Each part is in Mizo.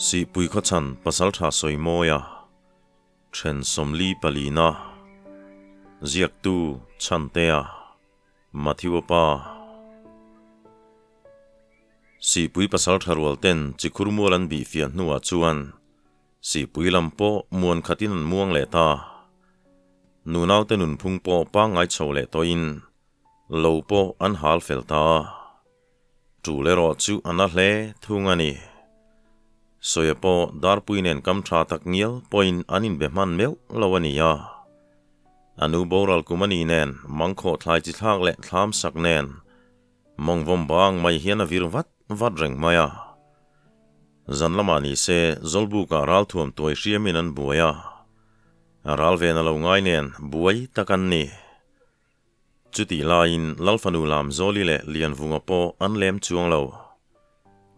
Sihpui khawchhan Pasaltha Sawimawia then 44na Ziaktu Chhantea Matthew-a pa Sihpui Pasaltha rual ten chikhur mual an bih fiah hnuah chuan Sihpui lam pawh muan khatin an muang leh ta. Nunaute nunphung pawh pangngai chho leh tawhin lo pawh an hal fel ta. Tul erawh chu a na hle thung a ni. Sawia pawh Darpui nen kam tha tak ngial pawhin an inbe hman meuh lo a ni a. A nu boral kum a ni nen mangkhawh thlai chi thlak leh thlam sak nen mawngvawm bang mai hian a vir vat vat reng mai a. Zan lamah ni se Zawlbukah ralthuam tuai hriamin an buai a. A ral ve na lo ngai nen buai tak an ni. Chutih laiin Lalfanu Lamzawli leh Lianvunga pawh an lem chuang lo.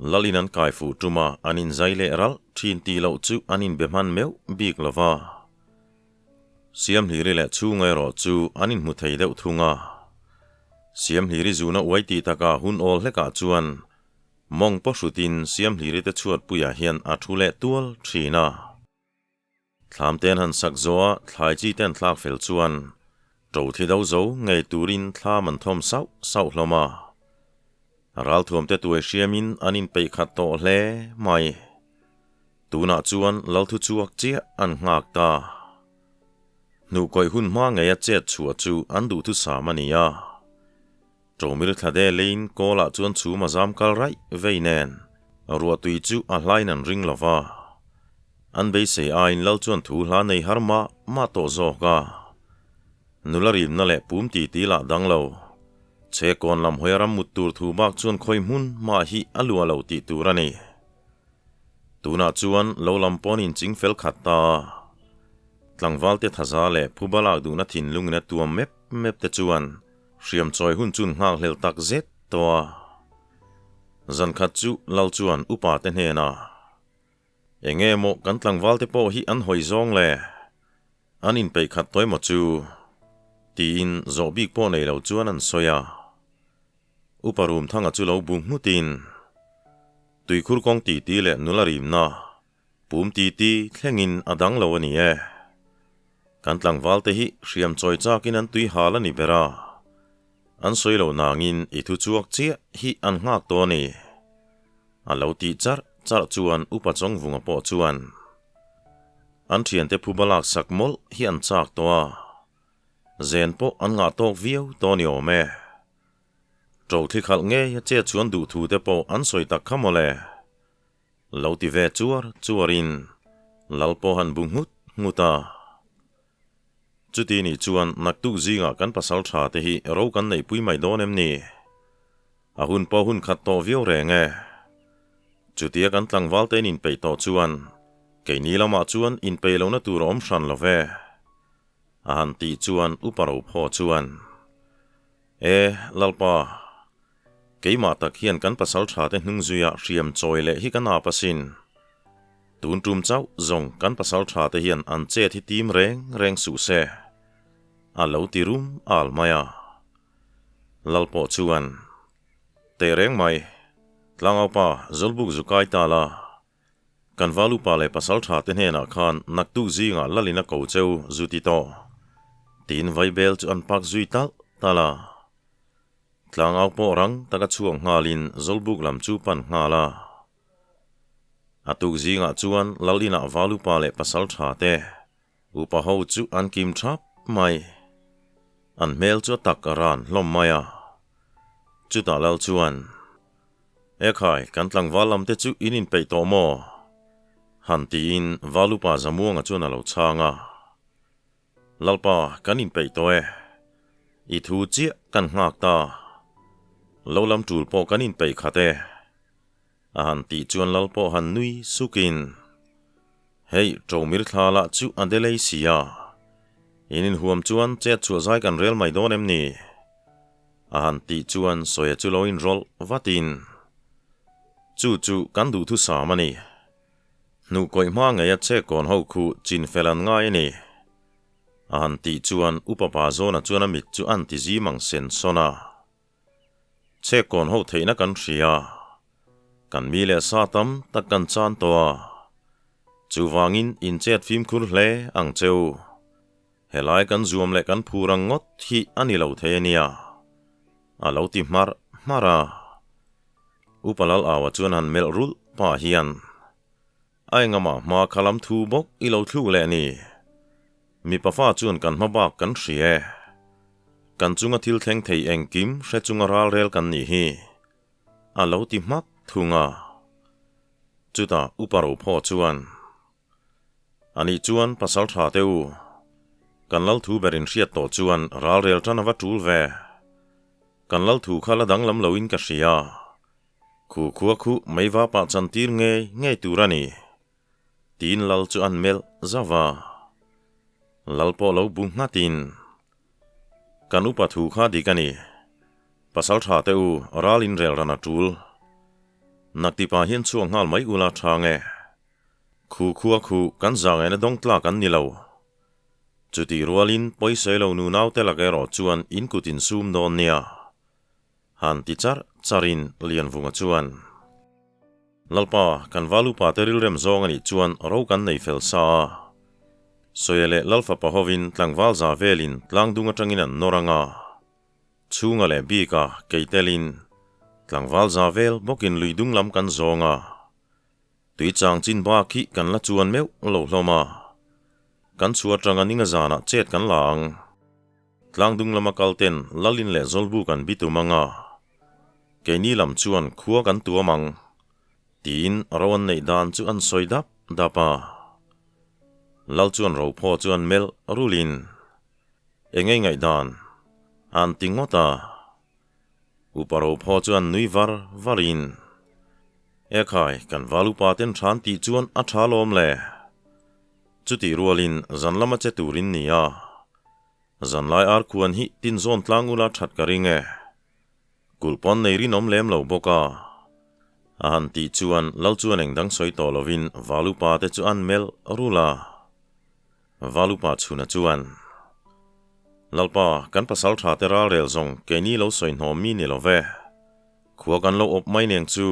Lalin an kai fuh tum a, an inzai leh ralh thin tih loh chu an inbe hman meuh bik lo va. Siamhliri leh Chhunga erawh chu an inhmu thei deuh thung a. Siamhliri zuna uai tih takah hun awl hlekah chuan mawng paw hrutin Siamhliri te chhuatpuiah hian a thu leh tual thin a. Thlam ten han sak zawh a thlai chi ten thlak fel chuan to thi do zo ngei turin thlam an thawm sauh sauh hlawm a. Ralthuam te tuai hriamin an inpeih khat tawh hle mai. Tunah chuan Lalthu chhuak chiah an nghak ta. Hnuhkawih hun hma ngeia chet chhuah chu an duhthusam a ni a. Ṭomir thla de leiin kawlah chuan chhum a zam kal raih vei nen ruahtui chu a hlain an ring lo va. An beisei aiin lal chuan thu hla nei har mah mah tawh zawk a. Nula rimna leh pum ti ti lah dang lo. Che kawn lam hawi a ram mut tur thu bak chuan khawi hmun mah hi a luah lo tih tur a ni. Tunah chuan lo lam pawn inching fel khat ta. Tlangval te thaza leh phuba lak duhna thinlungin a tuam mep mep te chuan Hriam chawi hun chun nghak hlel tak zet tawh a. Zan khat chu Lal chuan upa te hnenah, Eng nge maw kan tlangval te pawh hi an hawi zawng le? An inpeih khat tawi maw chu? tiin zawh bik pawh nei lo chuan an sawi a. Upa Rumthanga chu lo bu nghutin, Tuikhur kawng titi leh nula rimna, Pum titi thlengin a dang lo a ni e. Kan tlangval te hi hriam chawi chakin an tui hal a ni ber a. An sawi lo nangin i thu chuak chiah hi an nghak tawh a ni. A lo tih charh charh chuan Upa Chawngvunga pawh chuan an thiante phuba laksak mawlh hi an chak tawh a. Zen pawh an ngah tawk viau tawh a ni awm e. Ṭo thli khalh ngei a chet chuan duhthu te pawh an sawi tak kha mawle. Lo ti ve chuar chuarin Lal pawh han bu nghut nghut a. Chuti nih chuan naktuk zingah kan pasal tha te hi ro kan neihpui mai dawn em ni? A hun pawh hun khat tawh viau reng e. Chutia kan tlangval te in inpeih tawh chuan keini lamah chuan inpeih lohna tur a awm hran lo ve. A han tih chuan Upa Rophaw chuan, E, Lalpa, keimah tak hian kan pasal tha te hnung zuia hriam chawi leh hi ka nap asin. Tun tum chauh zawng kan pasal tha te hian an chet hi tim reng reng suh se. A lo ti rum al mai a. Lal pawh chuan, Teh reng mai, Tlangaupa, Zawlbuk zu kai ta la, Kan valupa leh pasal tha te hnenah khan naktuk zingah lalin a ko cheu zu ti tawh. Tiin vaibel chu an pak zui talh talh a. Tlangau pawh rang taka chhuak nghalin Zawlbuk lam chu pan nghal a. A tuk zingah chuan Lalinah valupa leh pasal tha te upa ho chu an kim thap mai. An hmel chu a tak a ran hlawm mai a. Chutah Lal chuan. Ekhai, kan tlangval lam te chu in inpeih tawh maw? Han tiin Valupa Zamuanga chuan a lo chhang a. Lalpa, kan inpeih tawh e. I thu chiah kan nghak ta. Lo lam tul pawh kan inpeih khat e. A han tih chuan Lal pawh han nui sukin, Hei, Ṭomir thla lah chu a delei si a. In inhuam chuan chet chhuah zai kan rel mai dawn em ni? A han tih chuan Sawia chu lo inrawlh vatin, Chu chu kan duhthusam a ni. Hnuhkawih hma ngeia chhekkawn ho khu chin fel an ngai a ni. A han tih chuan Upa Pa Zawna chuan a mit chu an ti zim ang sen sawn a. Chhekkawn ho theihna kan hria. Kan mi leh sa tam tak kan chan tawh a. Chuvangin in chet fimkhur hle ang che u. Helai kan zuam leh kan phur ang ngawt hi a ni lo thei a nia, a lo ti hmarh hmarh a. Upa Lal Aua chuan han melh rulh pah hian, A engama hma kha lam thu bawk i lo thluk leh ni. Mipa fa chuan kan hma bak kan hria e. Kan chunga thil thleng thei engkim hre chunga ralrel kan nih hi, a lo ti hmak thung a. Chutah Upa Rophaw chuan, Anih chuan pasal tha teh u. Kan lal thu ber in hriat tawh chuan ralrel tan a va tul ve. Kan lal thu kha la danglam loin ka hria. Khu khua khu mei va pah chan tir ngei ngei tur a ni. Tiin lal chu an melh zauh a. Lal pawh lo bu nghatin, Kan upa thu kha dik a ni. Pasal tha teh u, ral in rel ran a tul. Naktipa hian chhuak nghal mai ula tha nge. Khu khua khu kan zangaihna dawng tlak an ni lo. Chutih rualin pawisawi lo nunau te lak erawh chuan in kut in sum dawn nia. Han ti charh charhin Lianvunga chuan, Lalpa, kan valupa te rilrem zawng a nih chuan ro kan nei fel sa a. Sawia leh Lalfapa hovin tlangval za velin tlangdung atangin an nawr ang a. Chhunga leh bika kei telin tlangval za vel bawkin lui dung lam kan zawng a. Tui chang chin bak hi kan la chuan meuh lo hlawm a, kan chhuah atanga ninga zanah chet kan la ang. Tlangdung lama kal ten Lalin leh Zawlbu kan bi tum ang a, keini lam chuan khua kan tuam ang, tiin ro an neih dan chu an sawi dap dap a. Lal chuan Rophaw chu an melh rulin, Engei ngaihdan? An ti ngawt a. Upa Rophaw chuan nui var varin, Ekhai, kan val upa ten than tih chuan a tha lawm le. Chutih rualin zan lama che turin ni a. Zanlai ar khuan hi tinzawn tlang ula that ka ring e. Kulh pawn nei rinawm lem lo bawk a. A han tih chuan Lal chuan eng dang sawi tawh lovin val upa te chu an melh rul a. Val upa chhuna chuan, Lalpa, kan pasal tha te ralrel zawng keini lo sawi hnawm mi ni lo ve. Khua kan lo awp mai neng chu.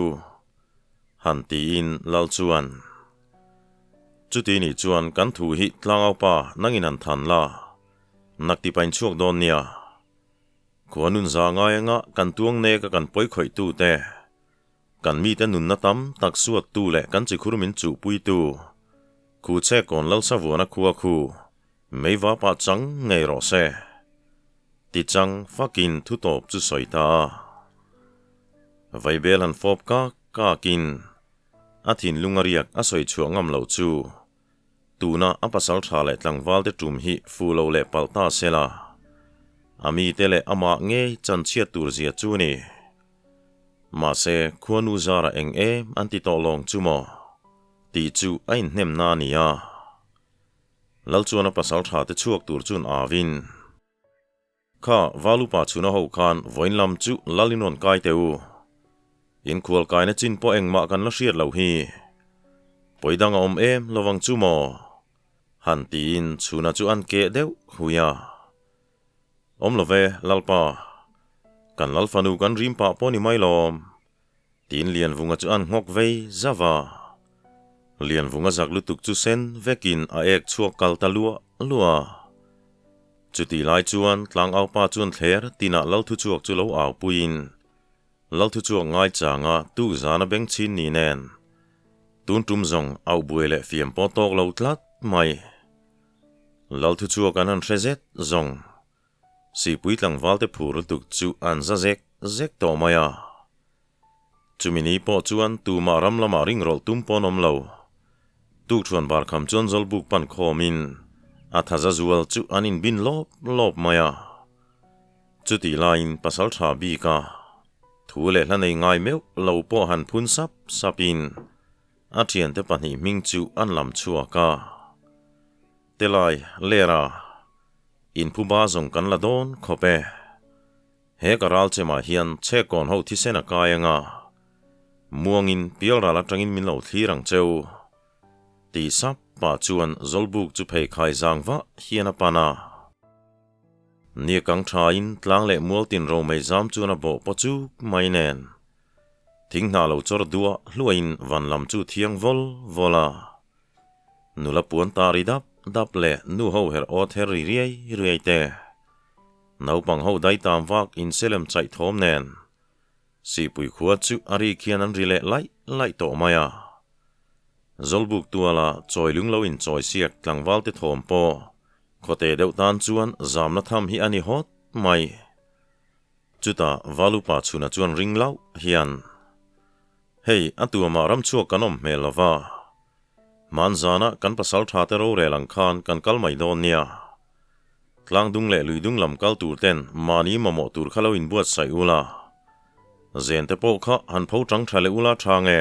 Han tiin Lal chuan, Chuti nih chuan kan thu hi tlangaupa nangin han than la, nak ti pain chhuak dawn nia. Khua nun za ngai anga kan tuang nek a kan pawi khawih tu te, kan mite nunna tam tak suat tu leh kan chikhur min chuh pui tu, khu che kawn lalsa vuana khua khu mei va pah chang ngei rawh se. Ti chang fakin thu tawp chu sawi ta a. Vaibel han fawp kak kakin A thinlung a riak a sawi chhuah ngam loh chu tuna a pasal tha leh tlangval te tum hi fu lo leh palh ta se la, a mite leh amah ngei chanchhiat tur zia chu ni. Mahse, khuanu zara eng em an ti tawh lawng chu maw? tih chu a inhnemna a ni a. Lal chuan a pasal tha te chhuak tur chuan avin. Kha Valupa chhuna ho khan vawiin lam chu lal in rawn kai teh u. In khual kaina chin pawh engmah kan la hriat loh hi. Pawi dang a awm em lovang chu maw? Han tiin chhuna chu an keh deuh hui a. Awm lo ve, Lalpa. Kan lal fanu kan rim pah pawh ni mai lawm. Tiin Lianvunga chu an nghawk vei zauh a. Lianvunga zak lutuk chu sen vekin a ek chhuak kal ta luah luah a. Chutih lai chuan tlangaupa chuan thler tinah Lalthuchhuak chu lo au puiin Lalthuchhuak ngaichanga tuk zana beng chhin ni nen tun tum zawng auh buai leh fiam pawh tawk lo tlat mai. Lalthuchhuak an han hre zet zawng Sipui tlangvalte phur lutuk chu an za zek zek tawh mai a. Chumi ni pawh chuan tumah ram lamah ringrawlh tum pawn awm lo. Tukṭhuan barkham chuan Zawlbuk pan khawmin a thaza zual chu an inbin lawp lawp mai a. Chutih laiin pasalṭha bika thu leh hla nei ngai meuh lo pawh han phun sap sapin a ṭhiante pahnih hming chu an lam chhuak a. Telai, Lera, inphuba zawng kan la dawn khawp e. He ka ral chemah hian chhekkawn ho thisen a kai anga, muangin pialral atangin min lo thlir ang cheu. Ti sap pah chuan Zawlbuk chu pheikhai zang vah hian a pan a. Niakang thain tlang leh mual tin romei zam chuan a bawh paw chuk mai nen. Thing hna lo chawr duah hluain van lam chu thiang vawl vawl a. Nula puan ta ri dap dap leh nu ho herh aw ther ri riai riai te. Naupang ho dai tam vak inselem chaih thawm nen Sihpui khua chu a ri khian an ri leh laih laih tawh mai a. Zawlbuk tuala chawi lung lo inchawi siak tlangval te thawm pawh khawte deuh tan chuan zamna tham hi a ni hawt mai. Chutah Valupa chhuna chuan ring lauh hian, Hei, a tuamah ramchhuak kan awm hmel lo va. Hmanzana kan pasal tha te rorel ang khan kan kal mai dawn nia. Tlangdung leh luidung lam kal tur ten mahni mamawh tur kha lo inbuatsaih ula. Zen te pawh kha han pho tang tha leh ula tha nge?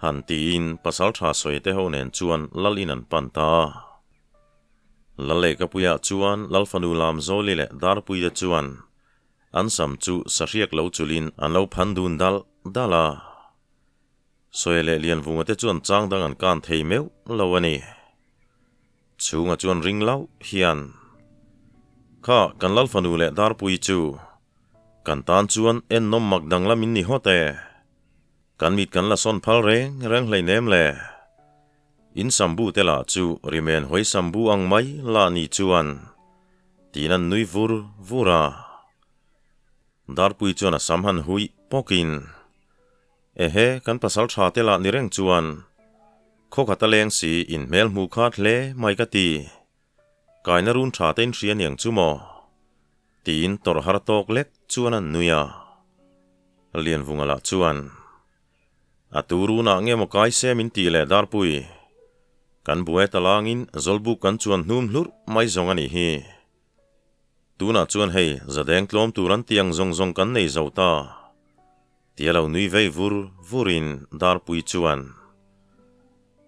Han tiin pasal tha sawi te ho nen chuan lal in an pan ta a. Lal lehkapuiah chuan Lal fanu Lamzawli leh Darpui te chuan an sam chu sahriak lo chulin an lo phan dun dal dal a. Sawi leh Lianvunga te chuan chang dang an kan thei meuh lo a ni. Chhunga chuan ring lauh hian, Kha kan Lal fanu leh Darpui chu kan tan chuan ennawm mak danglam in ni hawt e. Kan mit kan la sawn phal reng reng hleinem le. In sambu te lah chu rimen hawi sambu ang mai lah ni chuan tiin an nui vur vur a. Darpui chuan a sam han huih pawkin, Ehe, kan pasal tha te lah ni reng chuan khaw khat a leng si in hmel hmuh khat hle mai ka ti. Kaina run tha te in hria niang chu maw? Tiin tawrh har tawk lek chuan an nui a. Lianvunga lah chuan, A tu runah nge maw kai se min tih leh Darpui? Kan buai ta langin Zawlbuk kan chuan hnum hlurh mai zawng a nih hi. Tunah chuan hei zadeng tlawm tur an tiang zawng zawng kan nei zo ta. Tia lo nui vei vur vurin Darpui chuan,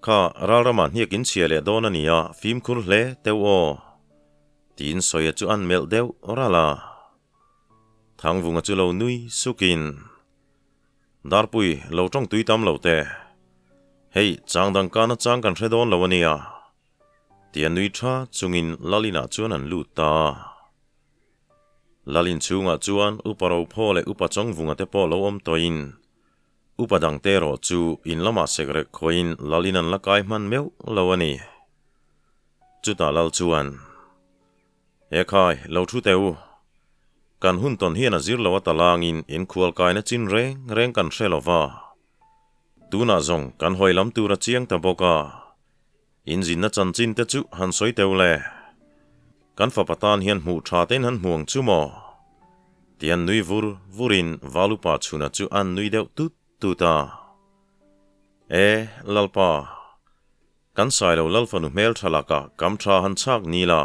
Kha ralramah hniak in chhia leh dawn a nia, fimkhur hle teuh aw. Tiin Sawia chu an melh deuh ral a. Thangvunga chu lo nui sukin, Darpui, lo tawng tui tam lo teh. Hei, chang dang kana chang kan hre dawn lo a nia. Tia nui tha chungin Lalinah chuan an lut ta a. Lalin chhungah chuan Upa Rophaw leh Upa Chawngvunga te pawh lo awm tawhin Upa dangte erawh chu in lamah sekrek khawiin Lalin an la kai hman meuh lo a ni. Chutah Lal chuan, He khai, lo thu teh u. Kan hun tawn hian a zir lo a talangin in khual kaina chin reng reng kan hre lo va. Tunah zawng kan hawi lam tur a chiang ta bawk a. In zinna chanchin te chu han sawi teuh le. Kan fapa tan hian hmuh tha tein han hmu ang chu maw? Ti an nui vur vurin Valupa chhuna chu an nui deuh tut tut a. E, Lalpa, kan Sailo Lalfanu hmel tha lakah kam tha han chhak ni la,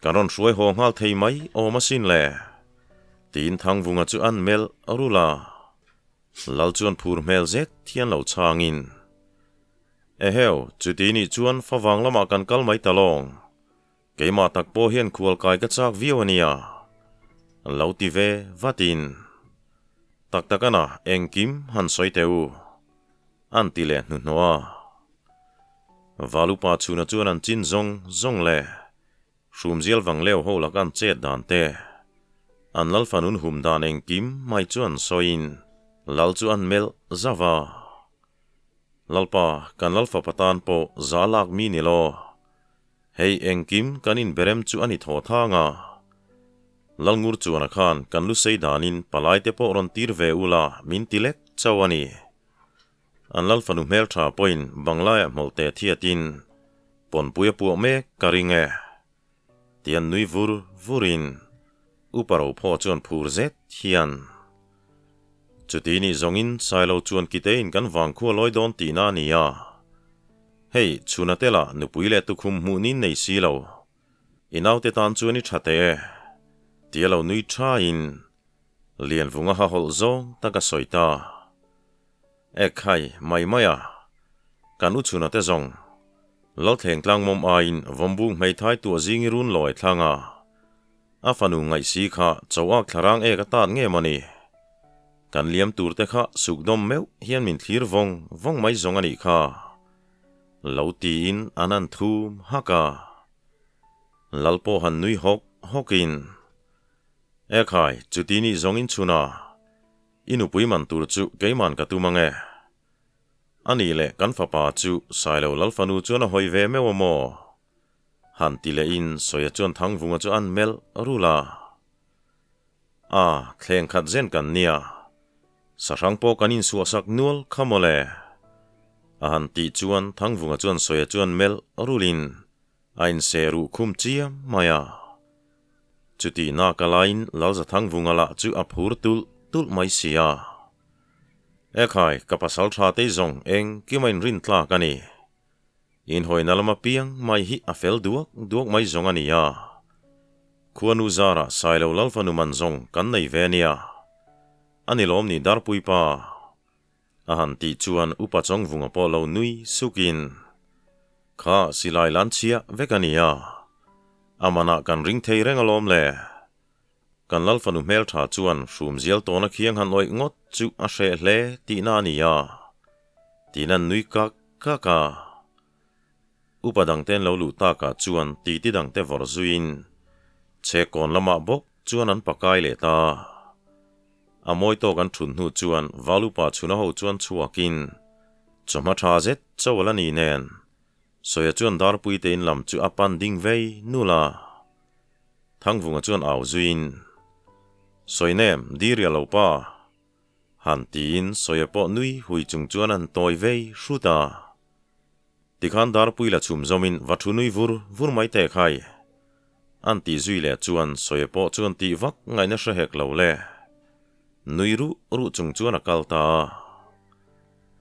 kan rawn hruai haw nghal thei mai awm asin le. Tiin Thangvunga chu an melh rulh a. Lal chuan phur hmel zet hian lo chhangin. Eheu, chuti nih chuan favang lamah kan kal mai ta lawng. Keimah tak pawh hian khual kai ka chak viau a nia. Lo ti ve vatin. Tak tak ana, engkim han sawi teh u. An ti leh hnuhnawh a. Valupa chhuna chuan an chin zawng zawng leh hrumzial vang leu ho laka an chet dan te, an lalfanun hum dan engkim mai chu an sawiin lal chu an melh zauh a. Lalpa, kan Lalfapa tan pawh za lak mi ni law. Hei engkim kan inberem chu a ni thaw thang a. Lalngur chuana khan kan lu sei danin palai te pawh rawn tir ve ula min ti lek chauh a ni. An Lalfanu hmeltha pawhin Banglaiah hmawlhte thiatin pawnpui a puah mek ka ring e. Ti an nui vur vurin Upa Rophaw chuan phur zet hian, Chuti nih zawngin Sailo chuan kitein kan vangkhua lawi dawn tihna a ni a. Hei, chhuna te lah nupui leh tukhum hmuh nin nei si lo. I naute tan chuan i tha teh e. Tia lo nui thain Lianvunga ha hawlh zawng tak a sawi ta. Ek hai, mai mai a, kan u chhuna te zawng, Lalthleng tlangmawm aiin Vawmbung hmeithai tuah zingi run lawi thlang a, a fanu ngaih si kha choak thlarang ek a tat nge maw ni? Kan liam tur te kha sukdawm meuh hian min thlir vawng vawng mai zawng a nih kha, lo tiin an an thum hak a. Lal pawh han nui hawk hawkin, Ek hai, chuti nih zawngin chhuna, I nupui man tur chu keiman ka tum ang e. A nih leh kan fapa chu Sailo Lalfanu chuan a hawi ve meuh a maw? Han ti lehin Sawia chuan Thangvunga chu an melh rul a. A, thleng khat zen kan nia. Sahrang pawh kan insuahsak nual kha mawle. A han tih chuan Thangvunga chuan Sawia chuan melh rulin a inseh ruh khum chiam mai a. Chutih nak a laiin Lalzathangvunga lah chu a phur tulh tulh mai si a. Ekhai, ka pasal tha tei zawng eng kim a inrin tlak a ni. Inhawina lama piang mai hi a fel duak duak mai zawng a ni a. Khuanu zarah Sailo Lalfanu man zawng kan nei ve nia. A ni lawm ni Darpui pa? A han tih chuan Upa Chawngvunga pawh lo nui sukin, Kha silai lan chhiah vek a ni a. A manah kan ring thei reng alawm le. Kan Lalfanu hmeltha chuan hrumzial tawna khiang han awih ngawt chu a hreh hle tihna a ni a, tiin an nui kak kak a. Upa dangte an lo luh takah chuan titi dangte vawrh zuiin chhekkawn lamah bawk chuan an pakai leh ta. A mawi tawk an thut hnu chuan Valupa chhuna ho chuan chhuakin chawhma tha zet chaw la ni nen Sawia chuan Darpuite in lam chu a pan ding vei nul a. Thangvunga chuan au zuiin, Sawinem, Diria lo pa! Han tiin Sawia pawh nui hui chung chuan an tawi vei hrut a. Tikhan Darpui la chhum zawmin va thu nui vur vur mai teh khai. An tih zui leh chuan Sawia pawh chuan tih vak ngaihna hre hek lo le. Nui ruh ruh chung chuan a kal ta a.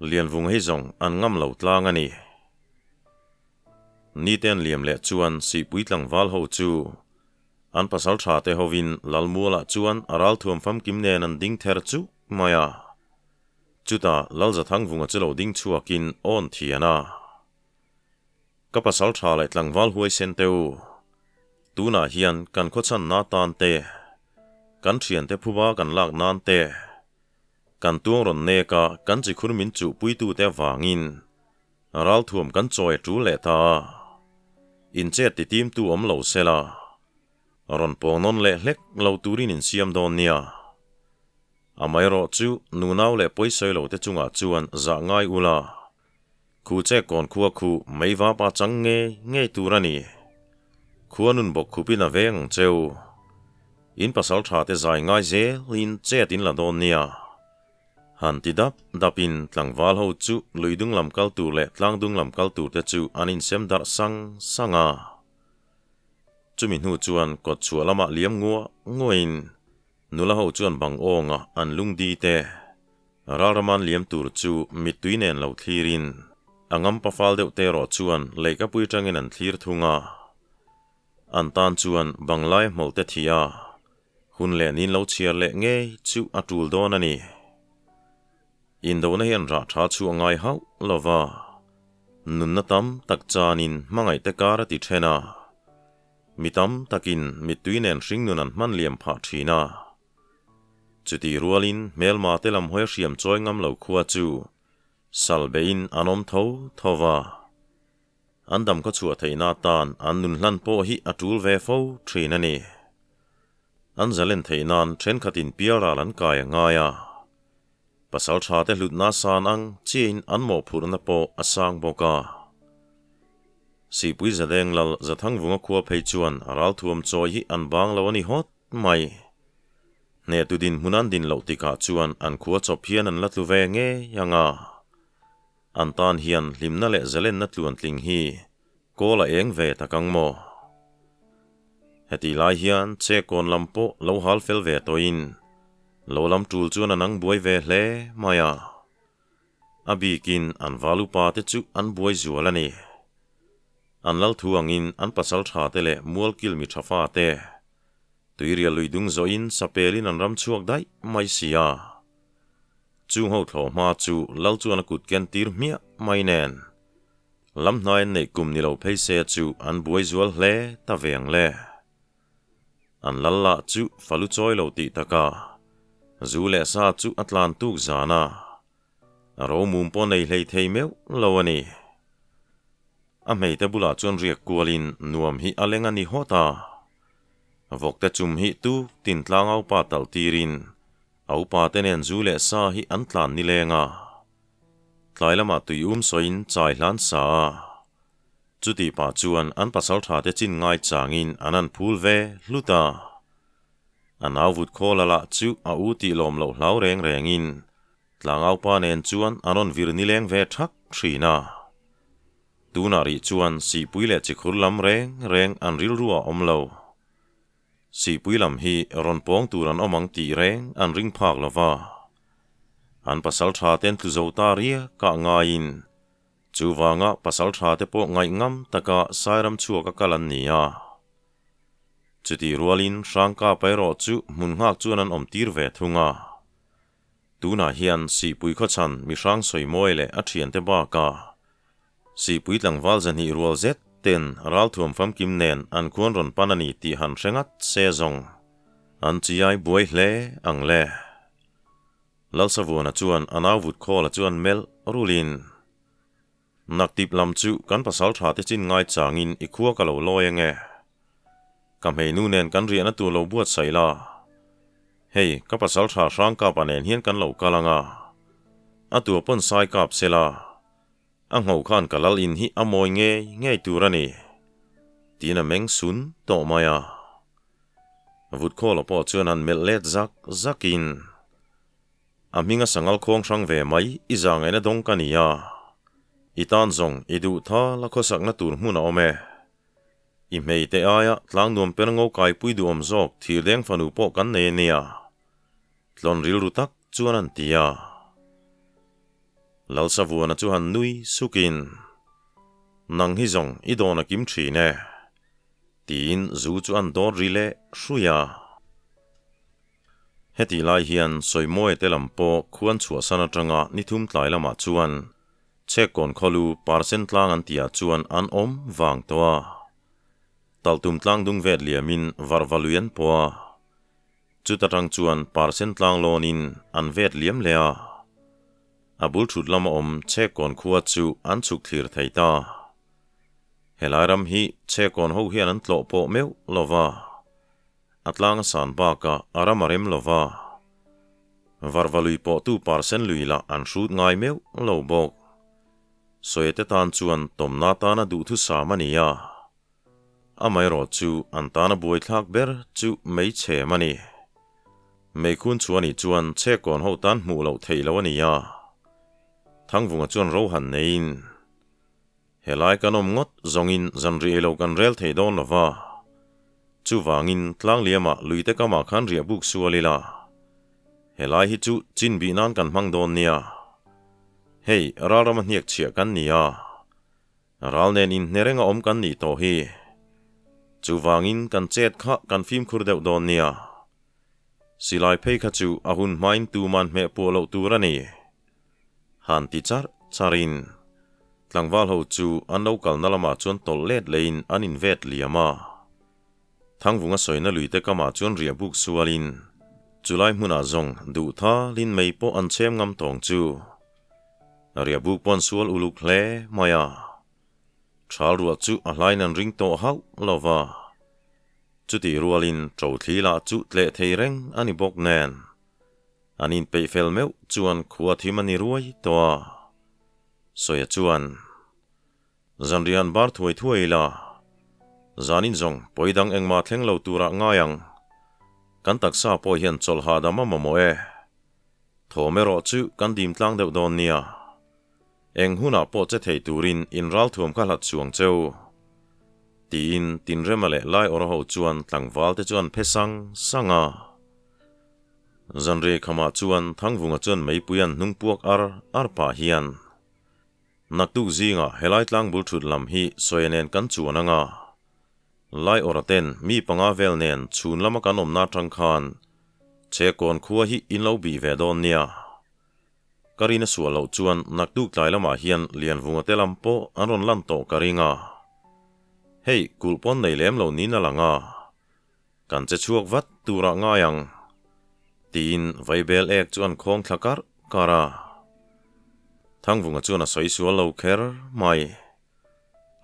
Lianvung hei zawng an ngam lo tlang a ni. Nite an liam leh chuan Sihpui tlangval ho chu an pasal tha te hovin Lalmualah chuan a ralthuam famkim nen an ding ther chuk mai a. Chutah Lalzathangvunga chu lo ding chhuakin awn thian a. Ka pasal tha leh tlangval huaisen te u, tunah hian kan khawchhanna tan te, kan thiante phuba kan lak nan te, Kan tuang rawn nek a, kan chikhur min chuhpuitute avangin ralthuam kan chawi a tul leh ta a. Inchet titimtu awm lo sela, rawn pawng nawn leh hlek lo turin insiam dawn nia. Amaherawh chu nunau leh pawisawi lote chungah chuan zah ngai ula, Khu che kawn khua khu mei vapa chang ngei ngei tur a ni. Khua nun bawk khupin a veng ang cheu. In pasal tha te zai ngai zelin chet in la dawn nia. Han ti dap dapin tlangval ho chu lui dung lam kal tur leh tlang dung lam kal tur te chu an insem darh sang sang a. Chumi hnu chuan kawt chhuah lamah liam ngua nguain nula ho chuan bang awnga an lungdi te Ralraman liam tur chu mittui nen lo thlirin a ngampa fal deuh te erawh chuan leihkapui atangin an thlir thung a. An tan chuan banglai hmawlh te thih a, hun leh nin lo chhiar leh ngei chu a tul dawn a ni. Indona hi an rah tha chu a ngai hauh lo va, nunna tam tak chanin hmangaih te kar a ti then a, mi tam takin mittui nen hringnun an hman liam phah thin a. Chutih rualin hmelma te lam hawi a hriam chawi ngam lo khua chu sal beihin an awm tho tho va. An dam khaw chhuah theihna atan an nun hlan pawh hi a tul ve fo thin a ni. An zalen theih nan thenkhatin pialral an kai a ngai a. Pasal tha te hlutna san ang chiahin an mawhphurhna pawh a sang bawk a. Sihpui Zadeng Lal Zathangvunga khua phei chuan ralthuam chawi hi an bang lo a ni hawt mai. Hnehtu dinhmun an din loh tikah chuan an khua chawp hian an la tlu ve ngei ang a. An tan hian hlimna leh zalenna tluantling hi kawl a eng ve tak ang maw? Hetih lai hian chekawn lam pawh lo hal fel ve tawhin lo lam tul chuan an ang buai ve hle mai a. A bikin an val upa te chu an buai zual a ni. An lal thu angin an pasal tha te leh mualkil mi tha fa te tuirial lui dung zawhin sapelin an ram chhuak daih mai si a. Chung ho thlawh hma chu lal chuan a kut ken tir hmiah mai nen. Lam hnai an neih kum ni lo phei se chu an buai zual hle ta ve ang le. An lal lah chu falu chawi lo tih taka zu leh sa chu a tlan tuk zan a, a romum pawh nei hlei thei meuh lo a ni. A hmeite bulah chuan riak kualin nuam hi a leng a ni hawt a. Vawkte chum hi tuk tin tlangau pa talh tirin a upa te nen zu leh sa hi an tlan nileng a. Tlai lamah tui um sawiin chai hlan sa a. Chuti pah chuan an pasaltha te chin ngai changin an han phul ve hlut a. A nau vut khawl a lah chu a u tih lawm loh hlau reng rengin tlangaupa nen chuan a rawn vir nileng ve thak thin a. Tunah rih chuan sihpui leh chikhur lam reng reng an rilru a awm lo. Sihpui lam hi rawn pawng tur an awm ang tih reng an ring phak lo va. An pasal tha ten tlu zo ta riak ah ngaiin chuvanga pasal tha te pawh ngaih ngam taka Sairam chhuak a kal an ni a. Chutih rualin Hrangkapa erawh chu hmun nghak chuan an awm tir ve thung a. Tunah hian Sihpui khawchhan mihrang sawimawi leh a thiante bakah Sihpui tlangval zahnih rual zet ten ralthuam famkim nen an khuan rawn pan a ni tih han hre ngat se zawng an chiai buai hle ang le. Lalsavuana chuan a nau vut khawla chuan melh rulin, Naktip lam chu kan pasal tha te chin ngai changin i khua ka lo lawi ange. Ka hmeinu nen kan riahna tur lo buatsaih la. Hei, ka pasal tha Hrangkapa nen hian kan lo kal anga. A tua pawn sai kap sela. A ngho khan ka lal in hi a mawi ngei ngei tur a ni. Tiin a meng sun tawh mai a. Vutkhawla pawh chuan han melh let zak zakin, A hminga sangal khawng hrang ve mai i za ngaihna dawng ka ni a. I tan zawng i duh tha la khawsakna tur hmun a awm e. I hmei te aia tlang nuam per ngo kaipui duhawm zawk thirdeng fanu pawh kan nei a nia. Tlawn rilru tak chuan an ti a. Lalsavuana chu han nui sukin, Nang hi zawng i dawn a kim thin e, tiin zu chu an dawt ri leh hrui a. Hetih lai hian Sawimawi te lam pawh khuan chhuahsan atanga ni thum tlai lamah chuan Chhekkawn khawlu Parsen tlang an tihah chuan an awm vang tawh a. Talhtum tlang dung vet liamin varva lui an pawh a. Chuta tang chuan Parsen tlang lawnin an vet liam leh a. A bul thut lama awm Chhekkawn khua chu an chhuk thlir thei ta. Helai ram hi Chhekkawn ho hian an tlawh pawh meuh lo va. A tlang a san bakah a ram a rem lo va. Varva lui pawhtu Parsen lui lah an hrut ngai meuh lo bawk. Sawia te tan chuan tawmna tana duhthusam a ni a. Amaherawh chu an tana buaithlak ber chu meichhem a ni. Meikhun chu a nih chuan chhekkawn ho tan hmuh loh theih loh a ni a. Thangvunga chuan ro han neiin. Helai kan awm ngawt zawngin zanriah ilo kan rel thei dawn lo va. Chuvangin tlangliamah luite kamah khan riah buk sual ila. Helai hi chu chin bih nan kan hmang dawn nia. Hei, ralrama hniak chhiah kan ni a. Ral nen inhne renga awm kan nih tawh hi. Chuvangin kan chet kha kan fimkhur deuh dawn nia. Silai phei kha chu a hun hmain tuman hmeh puah loh tur a ni. Han ti charh charhin tlangval ho chu an lo kalna lamah chuan tawlh let leiin an invet liam a. Thangvunga sawina luite kamah chuan riah buk sualin chulai hmunah zawng duh thalin mei pawh an chhem ngam tawng chu. Riah buk pawh an sual uluk hle mai a. Thal ruah chu a hlain an ring tawh hauh lo va. Chutih rualin ṭo thli lah chu tleh thei reng a ni bawk nen. An inpeih fel meuh chuan khua thim a ni ruai tawh a. Sawia chuan, Zanriah an bar thuai thuai ila, zanin zawng pawi dang engmah thleng lo turah ngai ang. Kan taksa pawh hian chawlh hahdam a mamawh e. Thawm erawh chu kan dim tlang deuh dawn nia. Eng hunah pawh che thei turin in ralthuam kha hlat chuang cheu. Tiin Tinrema leh Laiawra ho chuan tlangval te chu an phe sang sang a. Zanriai khamah chuan Thangvunga chuan meipui an hnung puak ar ar pah hian, Naktuk zingah helai tlangbul thut lam hi Sawia nen kan chuan anga. Laiawra ten mi panga vel nen chhun lama kan awmna atang khan Chhekawn khua hi in lo bih ve dawn nia. Ka rin a sual loh chuan naktuk tlai lamah hian Lianvunga te lam pawh an rawn lan tawh ka ring a. Hei, kulh pawn nei lem lo niin a lang a. Kan che chhuak vat turah ngai ang, tiin vaibel ek chu an khawng thla karh karh a. Thangvunga chuan a sawi sual lo kher mai.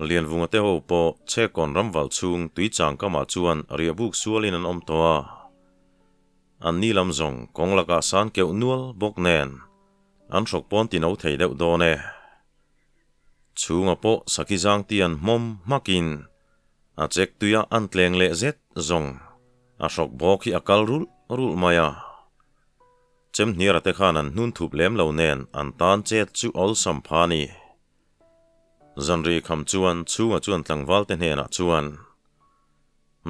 Lianvunga te ho pawh Chhekawn ramval chhung tuichang kamah chuan riahbuk sualin an awm tawh a. An ni lam zawng kawng lakah san keuh nual bawk nen. An hrawk pawn ti no thei deuh dawn e. Chhunga pawh Sakhi zang ti an hmawm hmakin a chek tuia an tleng leh zet zawng a hrawk bawk hi a kal rulh rulh mai a. Chemhniara te khan an hnun thup lem lo nen an tan chet chu awlsam pha ni. Zanri kham chuan chhunga chuan tlangval te hnenah chuan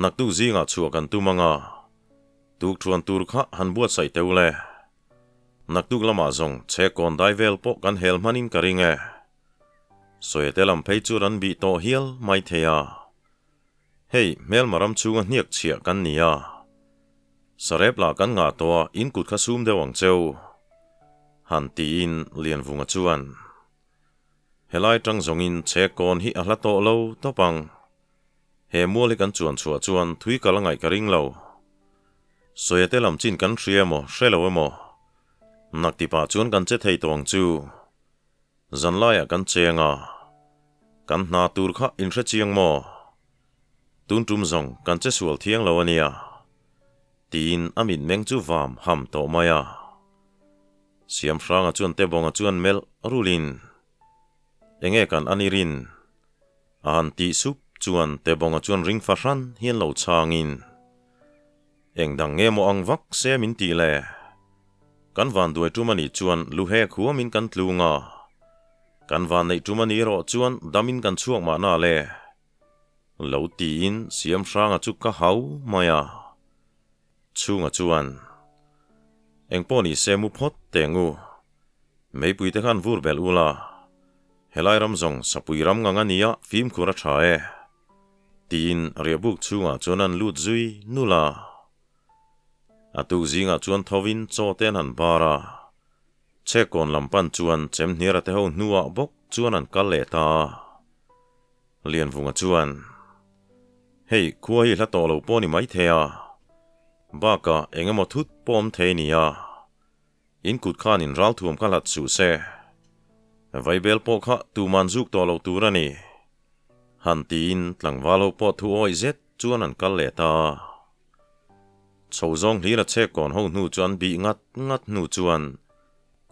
Naktuk zingah chhuah kan tum anga tuk thuan tur kha han buatsaih teu le. Naktuk lamah zawng che kawn dai vel pawh kan hel hmanin ka ring e. Sawite lam phei chu ran bih tawh hial mai thei a. Hei, hmelma ram chhunga hniak chhiah kan ni a. Sarep lah kan ngah tawh a, in kut kha sum deuh ang cheu. Han tiin Lianvunga chuan, Helai tang zawngin che kawn hi a hla tawh lo tawp ang. He mual hi kan chuan chhuah chuan thui kal a ngaih ka ring lo. Sawiate lam chin kan hria emaw, hre lo emaw? Naktipah chuan kan che thei tawh ang chu. Zanlaiah kan cheng a, kan hna tur kha in hre chiang maw? Tun tum zawng kan che sual thiang lo a nia, tiin a mitmeng chu vam ham tawh mai a. Siamhranga chuan Tebawnga chuan melh rulin, Enge kan a ni rin? A han tih sup chuan Tebawnga chuan ring fahran hian lo chhangin, Eng dang nge maw ang vak se min tih le? Kan van duai tum a nih chuan lu hek huamin kan tlung a, kan van neih tum a nih erawh chuan damin kan chhuak mahna le. Lo tiin Siamhranga chu ka hau mai a. Chhunga chuan, Eng pawh ni se mu phawt teng u. Meipui te khan vur belh ula, helai ram zawng sapui ram ngang a nia fimkhur a tha e. Tiin riahbuk chhungah chuan an lut zui nul a. A tuk zingah chuan thovin chaw te an han bar a, Chhekkawn lam pan chuan Chemhniara te ho hnuah bawk chuan an kal leh ta a. Lianvunga chuan, Hei, khua hi hla tawh lo pawh ni maithei a, bakah eng emaw thut pawh awm thei nia. In kut khan in ralthuam kha hlat suh se. Vaibel pawh kha tuman zuk tawh lo tur a ni. Han tiin tlangval ho pawh thu awih zet chuan an kal leh ta a. Chho zawng hlir a chhek kawn ho hnu chu an bih ngat ngat hnu chuan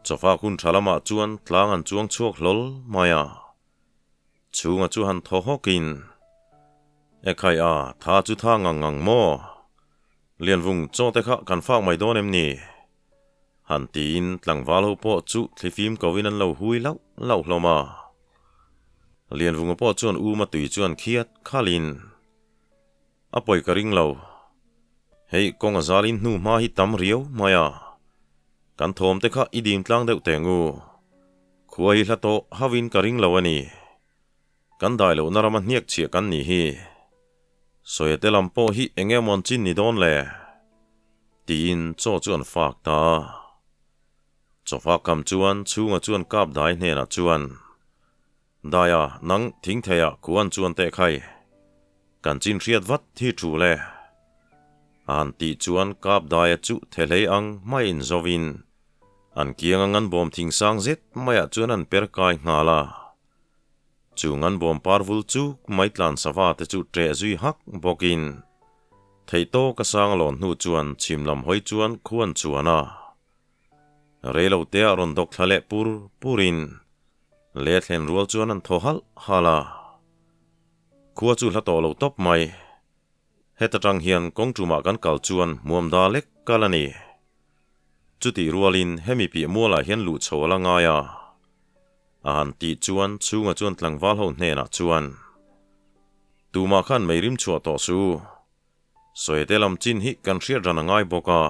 chawfak hun tha lamah chuan tlang an chuang chhuak hlawl mai a. Chhunga chu han thaw hawkin, Ekhai a, tha chu tha ngang ngang maw? Lianvung chaw te kha kan fak mai dawn em ni? Han tiin tlangval ho pawh chu thlifim kovin an lo hui lauh lauh hlawm a. Lianvunga pawh chuan uma tui chuan khiat khalin, A pawi ka ring lo. Hei kawng a zalin hnu hma hi tam riau mai a. Kan thawm te kha i dim tlang deuh teng u. Khua hi hla tawh hauhin ka ring lo a ni. Kan dai lohna rama hniak chhiah kan nih hi. Sawiate lam pawh hi eng emaw an chin ni dawn le? Tiin chaw chu an fak ta a. Chawfak kam chuan chhunga chuan kap dai hnenah chuan, Daia, nang thing theiah khu an chuan teh khai. Kan chin hriat vat hi tul e. A han tih chuan kap daia chu thehlei ang hmaiin zovin an kianga ngan bawm thing sang zet maiah chuan an per kai nghal a. Chu nganbawm parvul chu mai tlan sava te chu ṭeh zui hak bawkin theihtawk a sang lawn hnu chuan chhim lam hawi chuan khuan chuan a. Reilo te ah rawn dawk thla leh pur purin le thlen rual chuan an thaw halh halh a. Khua chu hla tawh lo tawp mai. Heta tang hian kawng tumah kan kal chuan hmuam da lek kal a ni. Chutih rualin hemi piah mualah hian luh chho a la ngai a. A han tih chuan chhunga chuan tlangval ho hnenah chuan, Tumah khan mei rim chhuah tawh suh u. Sawite lam chin hi kan hriat ran a ngai bawk a.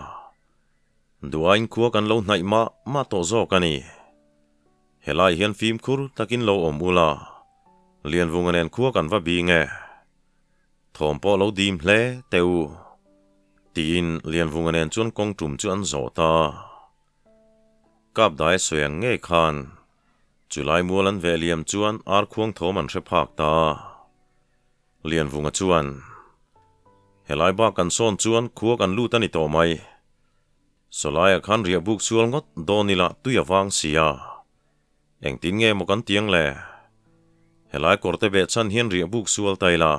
Duain khua kan lo hnaih mah mah tawh zawk a ni. Helai hian fimkhur takin lo awm ula, Lianvunga nen khua kan va bing e. Thawm pawh lo dim hle teh u. Tiin Lianvunga nen chuan kawng tum chu an zawh ta. Kap dai sawi ang ngei khan chulai mual an veh liam chuan ar khuang thawm an hre phak ta. Lianvunga chuan, Helai bak kan sawn chuan khua kan lut a ni tawh mai. Sawlaiah khan riah buk sual ngawt dawn ila tui a vang si a. Engtin nge maw kan tiang le? Helai kawrte beh chhan hian riah buk sual ta ila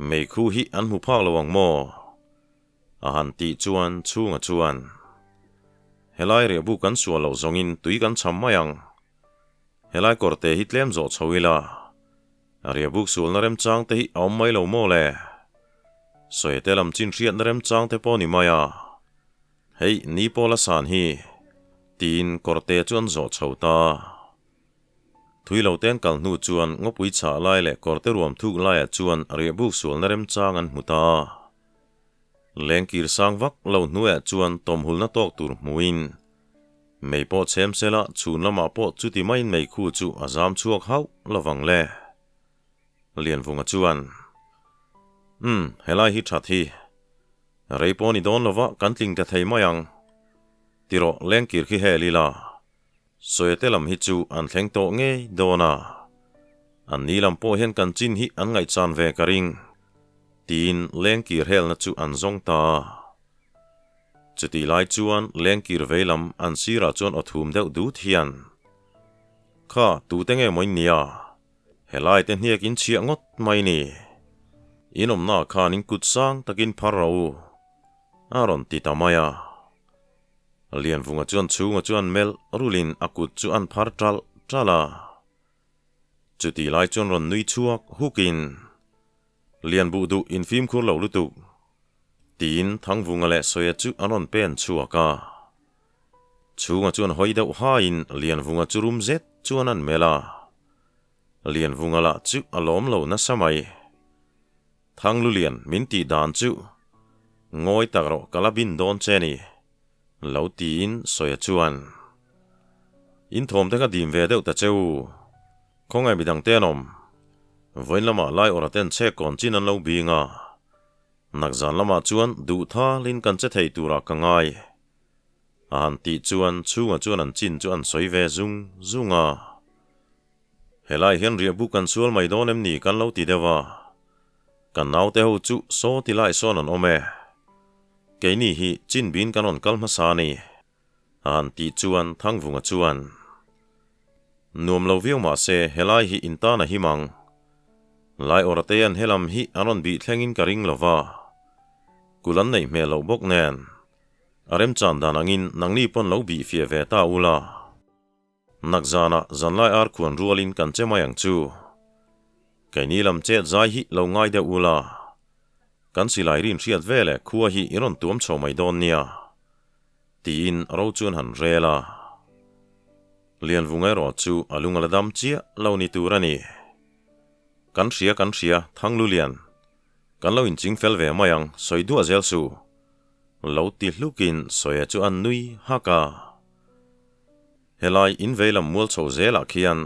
meikhu hi an hmu phak lo ang maw? A han tih chuan chhunga chuan, Helai riahbu kan sual loh zawngin tui kan cham mai ang. Helai kawrte hi tlem zawh chho ila, riahbuk sualna remchang te hi a awm mai lo maw le? Sawite lam chin hriatna remchang te pawh ni mai a. Hei, ni pawh la san hi, tiin kawrte chu an zawh chho ta. Thui lo ten kal hnu chuan ngawpui chhah lai leh kawrte ruam thuk laiah chuan riahbuk sualna remchang an hmu ta. Lengkir sang vak lo hnuaiah chuan tawmhulna tawk tur hmuin mei pawh chhem sela chhun lamah pawh chuti maiin meikhu chu a zam chhuak hauh lovang le. Lianvunga chuan, Umm, helai hi that hi. Rei pawh ni dawn lova kan tling ta thei mai ang. Tirawh lengkir khi hel ila. Sawite lam hi chu an thleng tawh ngei dawn a, an ni lam pawh hian kan chin hi an ngaihchan ve ka ring, tiin lengkir helna chu an zawng ta a. Chutih lai chuan lengkir vei lam an sirah chuan aw thum deuh dut hian, Kha, tute nge maw in nia? Helai te hniak in chhiah ngawt mai ni. In awmnaah khan in kut sang takin phar rawh u, a rawn ti ta mai a. Lianvunga chuan chhunga chuan melh rulin a kut chu an phar ṭalh ṭalh a. Chutih lai chuan rawn nui chhuak hukin, Lianbuh duh in fimkhur lo lutuk, tiin Thangvunga leh Sawia chu an rawn pen chhuak a. Chhunga chuan hawi deuh haiin Lianvunga chu rum zet chuan an melh a. Lianvunga lah chu a lawm lo nasa mai. Thanglulian min tih dan chu ngawi tak rawh ka la bin dawn che ni lo tiin Sawia chuan In thawm te kha dim ve deuh ta che u, khawngaih midang te an awm. Vawiin lamah lai awrh aten chhek kawn chin an lo bing a, nakzan lamah chuan duh thalin kan che thei turah ka ngai. A han tih chuan chhungah chuan an chin chu an sawi ve zung zung a. Helai hian riahbuk kan sual mai dawn em ni kan lo ti deuh a, kan naute ho chu saw ti lai sawn an awm e. Keini hi chin bin kan rawn kal hmasa a ni, a han tih chuan Thangvunga chuan, Nuam lo viau mah se helai hi in tan a him ang. Lai awrate an helam hi an rawn bih thlengin ka ring lo va, kul an neih hmel loh bawk nen, a remchan dan angin nangni pawn lo bih fiah ve ta ula. Nakzanah zanlai ar khuan rualin kan che mai ang chu. Keini lam chet zai hi lo ngai deuh ula, kan silai rin hriat ve leh khua hi i rawn tuam chho mai dawn nia, tiin ro chuan han rel a. Lianvung erawh chu a lung a la dam chiah lo ni tur a ni. Kan hria kan hria, Thanglulian. Kan lo inching fel ve mai ang, sawi duah zel suh. Lo ti hlukin Sawia chu a nui hak a. Helai in vei lam mual chho zelah khian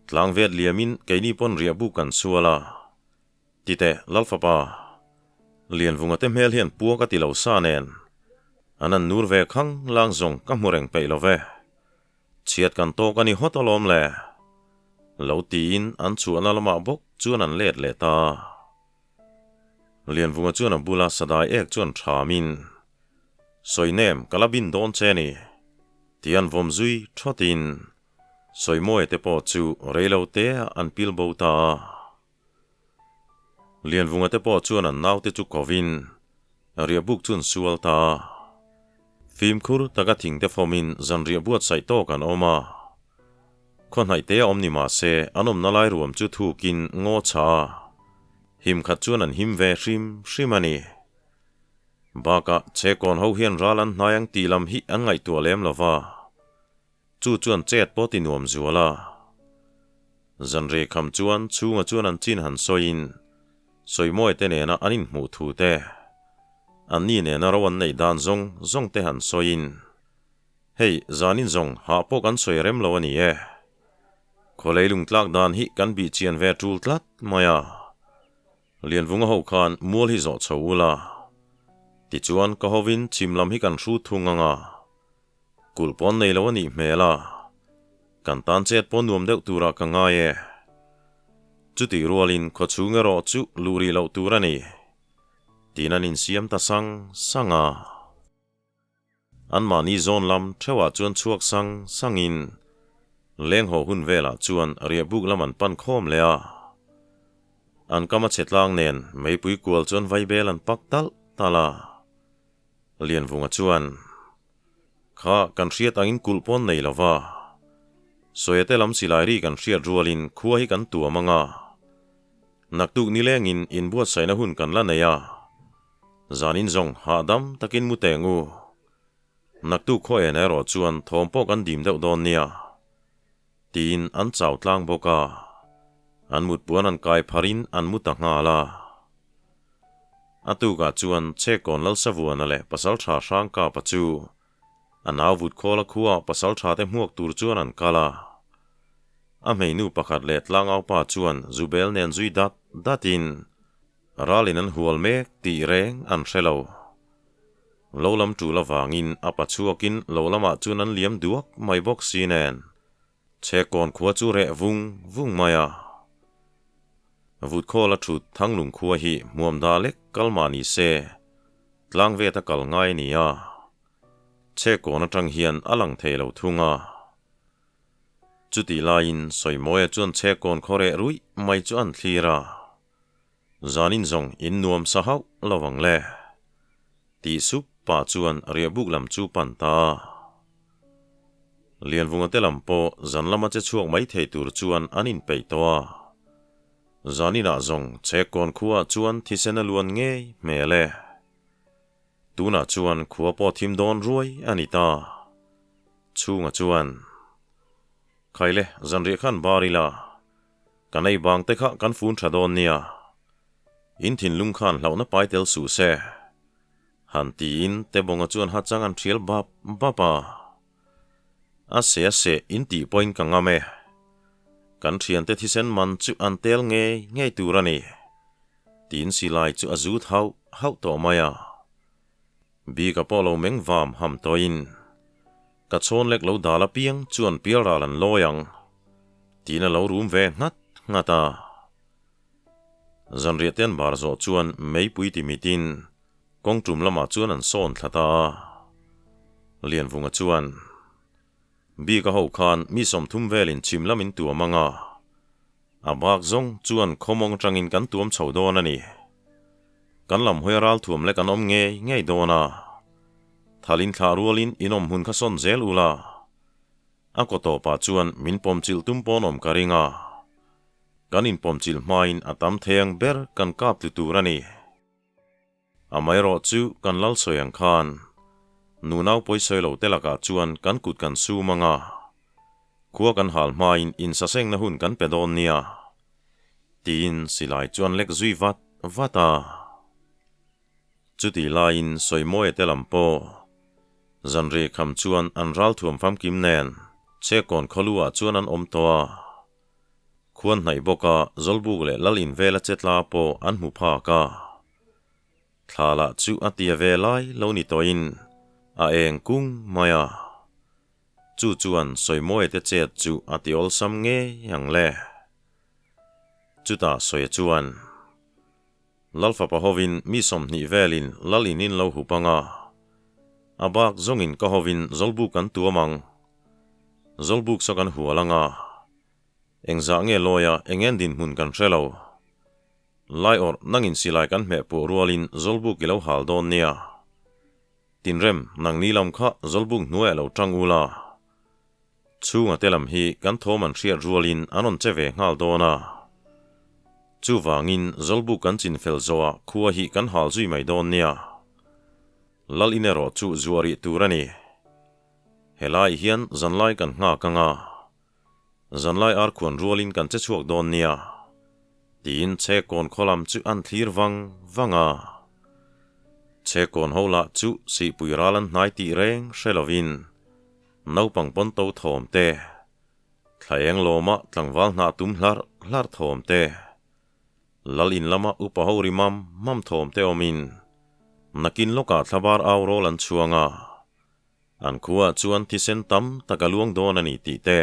tlangvet liamin keini pawn riahbu kan sual a. Titeh, Lalfapa, Lianvunga te hmel hian pua ka ti lo sa nen, an an nur ve khang lang zawng ka hmu reng peih lo ve. Chhiat kan tawk a ni hawt alawm le. Lo tiin an chhuahna lamah bawk chuan an let leh ta. Lianvunga chuan a bula sadai ek chuan thamin, Sawinem, ka la bin dawn che ni, ti an vawm zui thawtin Sawimawia te pawh chu reilo tea an pil bo ta a. Lianvunga te pawh chuan an naute chu kovin riahbuk chu an sual ta a. Fimkhur taka thingte fawmin zanriah buatsaih tawk an awm a. Khaw hnaih te a awm ni mah se an awmna lai ruam chu thukin ngaw chhah a, him khat chuan an him ve hrim hrim a ni. Bakah chhekawn ho hian ral an hnai ang tih lam hi an ngaihtuah lem lo va, chu chuan chet pawh ti nuam zual a. Zanrei kham chuan chhunga chuan an chin han sawiin Sawimawi te nena an inhmuh thu te, anni nena ro an neih dan zawng zawng te han sawiin, Hei, zanin zawng hah pawh kan sawi rem lo a ni e. Khawlei lungtlak dan hi kan bih chian ve tul tlat mai a. Lianvunga ho khan mual hi zawh chho ula. Tichuan ka hovin chhim lam hi kan hru thung ang a. Kulh pawn nei lo a nih hmel a. Kan tan chet pawh nuam deuh turah ka ngai e. Chutih rualin khawchhung erawh chu luh rih loh tur a ni. Tiin an insiam ta sang sang a. Anmahni zawn lam theuhah chuan chhuak sang sangin leng haw hun velah chuan riahbuk lam an pan khawm leh a. An kam a chhe tlang nen meipui kual chuan vaibel an pak talh talh a. Lianvunga chuan, Kha kan hriat angin kulh pawn nei lo va. Sawia te lam silai ri kan hriat rualin khua hi kan tuam ang a. Naktuk nilengin inbuatsaihna hun kan la nei a. Zanin zawng hahdam takin mu teng u. Naktuk khaw en erawh chuan thawm pawh kan dim deuh dawn nia. Tiin an chau tlang bawk a. An mutpuan an kai pharin an mu ta nghal a. A tukah chuan Chekawn Lalsavuana leh Pasaltha Hrangkapa chu a nau vut khawla khuaa Pasaltha te hmuak tur chuan an kal a. A hmeinu pakhat leh tlangaupa chuan Zubel nen zui dat datin ralin an hual mek tih reng an hre lo. Lo lam tul avangin a pa chhuakin lo lamah chuan an liam duak mai bawk si nen Chhekawn khua chu reh vung vung mai a. Vutkhawla thut Thanglung khua hi hmuam dah lek kal mah ni se, tlang vet a kal ngai a ni a. Chhekawn atang hian a lang thei lo thung a. Chutih laiin Sawimawia chuan Chhekawn khaw reh ruih mai chu an thlir a. Zanin zawng in nuam sa hauh lo ang le. Tih sup pah chuan riahbuk lam chu pan ta a. Lianvunga te lam pawh zan lama che chhuak mai thei tur chuan an inpeih tawh a. Zaninah zawng Chhekkawn khuaah chuan thisen a luan ngei hmel e. Tunah chuan khua pawh thim dawn ruai a ni ta. Chhunga chuan, Khaile, zanriah khan bar ila. Kan ei bang te kha kan fun tha dawn nia. In thinlung khan hlauhna pai tel suh se. Han tiin Tebonga chuan ha chang an thial bap bap a. A se a seh in tih pawhin ka ngam e. Kan thiante thisen man chu an tel ngei ngei tur a ni. Tiin silai chu a zut hauh hauh tawh mai a. Bika pawh lo meng vam ham tawhin ka chhawn lek lo dal apiang chuan pialral an lawi ang tiin a lo rum ve nghat nghat a. Zanriah te an bar zawh chuan meipui ti mitin kawng tum lamah chuan an sawn thla ta a. Lianvunga chuan, Bika ho khan mi 30 velin chhim lamin tuam ang a, a bak zawng chuan khawmawng atangin kan tuam chho dawn a ni. Kan lam hawi a ral thuam lek an awm ngei ngei dawn a. Thalin thlah rualin in awm hmun kha sawn zel ula. A kaw tawpah chuan min pawmchilh tum pawn awm ka ring a. Kan inpawmchilh hmain a tam thei ang ber kan kap tlu tur a ni. Amaherawh chu kan lal sawi ang khan nunau pawisawi lo te lakah chuan kan kut kan sum ang a. Khua kan hal hmain insasengna hun kan pe dawn nia. Tiin silai chuan lek zui vat vat a. Chutih laiin Sawimawia te lam pawh zanri kham chuan an ralthuam famkim nen Chekawn khawluah chuan an awm tawh a. Khuan hnaih bawka Zawlbuk leh Lal invela che tla pawh an hmu phak a. Thla lah chu a tia ve lai lo ni tawhin a eng kung mai a. Chu chuan Sawimawia te chet chu a ti awlsam ngei ang le. Chutah Sawia chuan, Lal fapa hovin mi 20 velin Lal in in lo hup ang a. A bak zawngin ka hovin Zawlbuk kan tuam ang. Zawlbuk saw kan hual ang a. Engzah nge lawia eng en dinhmun kan hre lo. Lai awrh nangin silai kan hmeh puah rualin Zawlbuk i lo hal dawn nia. Tinrem, nangni lam kha Zawlbuk hnuaiah lo tang ula. Chhunga te lam hi kan thawm an hriat rualin an rawn che ve nghal dawn a. Chuvangin Zawlbuk kan chin fel zawhah khua hi kan hal zui mai dawn nia. Lal in erawh chu zuah rih tur a ni. Helai hian zanlai kan nghak ang a. Zanlai ar khuan rualin kan che chhuak dawn nia. Tiin Chhekawn khaw lam chu an thlir vang vang a. Chhekawn ho lah chu sihpui ral an hnai tih reng hre lovin naupang pawn to thawm te, thla eng lawma tlangval hnah tum hlarh hlarh thawm te, lal in lama upa ho ri mam mam thawm te awmin nakin lawkah thlabar au rawl an chhuang a. An khuaah chuan thisen tam tak a luang dawn a ni tih te,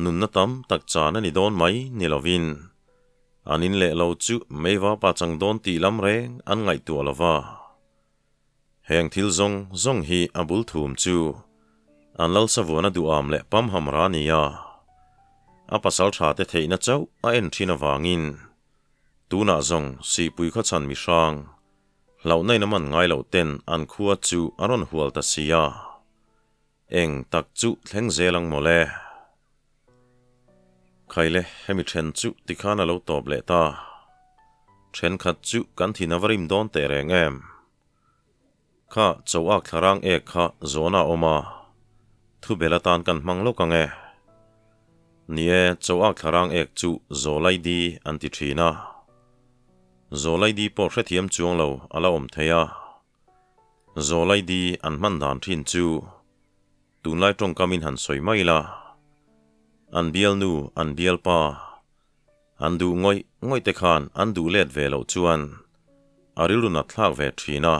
nunna tam tak chan a ni dawn mai ni lovin, an in leh lo chu meiva pa chang dawn tih lam reng an ngaihtuah lo va. Heng thil zawng zawng hi a bul thum chu an Lalsavuana duham leh pamham ra ni a, a pasal tha te theihna chauh a en thin avangin tunah zawng sihpui khawchhan mihrang, Hlauhna in a man ngai loh ten an khua chu a rawn hual ta si a. Eng tak chu thleng zel ang mawle. Khaile, hemi then chu tikhan a lo tawp leh ta. Thenkhat chu kan thin a va rim dawn teh reng em? Kha cho ak thlarang ek kha zawhna a awm a, thubel atan kan hmang lawk ang e. Ni e, cho ak thlarang ek chu Zawlaidi an ti thin a. Zawlaidi pawh hrethiam chuang lo a la awm thei a. Zawlaidi an hman dan thin chu tunlai tawngkamin han sawi mai la. An bialnu, an bialpa, An duh ngawih ngawih te khan an duh let ve loh chuan a rilru nat thlak ve thin a.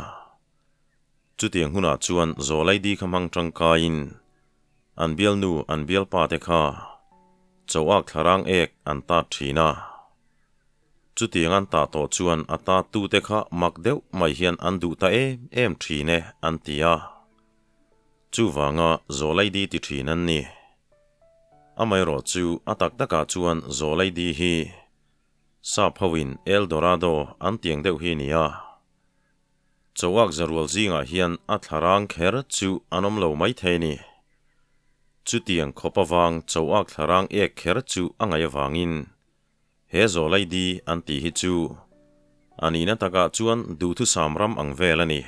Chutiang hunah chuan Zawlaidi kha hmang tangkaiin an bialnu an bialpa te kha choak thlarang ek an tat thin a. Chutiang an tah tawh chuan a tattu te kha mak deuh mai hian an duh ta em em thin e an ti a. Chuvanga Zawlaidi ti thin an ni. Amaherawh chu a tak takah chuan Zawlaidi hi sap hoin El Dorado an tiang deuh hi nia. Chauak zarual zingah hian a thlarang kher chu an awm lo maithei ni. Chutiang khawp avang chauak thlarang ek kher chu a ngaih avangin he Zawlaidi an tih hi chu a nihna takah chuan duhthusam ram ang vel a ni.